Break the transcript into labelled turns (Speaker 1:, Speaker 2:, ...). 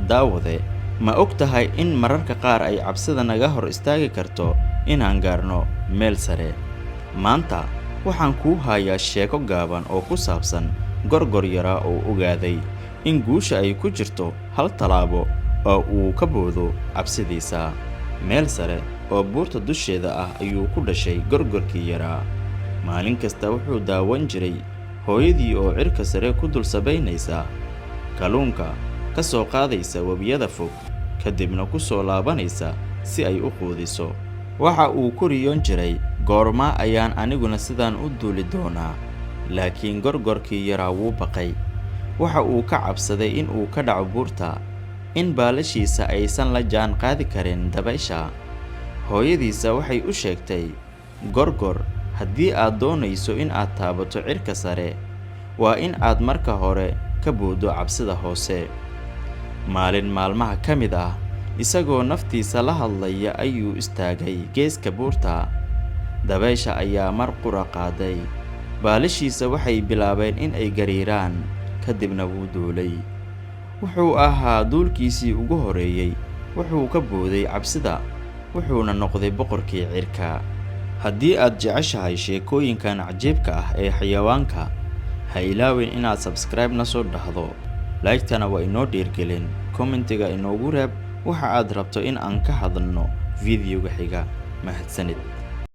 Speaker 1: Daawade, ma og tahay in mararka qaar ay cabsida naga hor istaagi karto inaan gaarno meel sare? Maanta waxaan kuu hayaa sheeko gaaban oo ku saabsan gorgor yaraa oo ogaaday in guusha ay ku jirto hal tallaabo oo uu ka boodo cabsidiisa. Meel sare oo buurta dusheeda ah ayuu ku dhashay gorgorkii yaraa. Maalin kasta wuxuu daawan jiray hooyadii oo cirka sare ku dul sabaynaysa, kalluunka ka soo qaadaysa webiyada fog, kadibna ku soo laabanaysa si ay u quudiso. Waxa uu ku riyoon jiray, "Goorma ayaan aniguna sidaan u duuli doonaa?" Laakiin gorgorkii yaraa wuu baqay. Waxa uu ka cabsaday in uu ka dhaco buurta, in baalashiisa aysan la jaan qaadi karin dabaysha. Hooyadiisa waxay u sheegtay, "Gorgor, haddii aad doonayso in aad taabato cirka sare, waa in aad marka hore ka booddo cabsida hoose." Maalin maalmaha ka mid ah, isagoo naftiisa la hadlaya ayuu istaagay geeska buurta. Dabaysha ayaa mar qura qaaday. Baalashiisa waxay bilaabeen in ay gariiraan, kadibna wuu duulay. Wuxuu ahaa duulkiisii ugu horreeyay. Wuxuu ka booday cabsida, wuxuuna noqday boqorkii cirka. Haddii aad jeceshahay sheekooyinkan cajiibka ah ee xayawaanka, ha ilaawin inaad subscribe na soo dhahdo. Like-tana waa inoo dhiirgelin. Comment-iga inoogu reeb waxa aad rabto in aan ka hadalno video-ga xiga. Mahadsanid.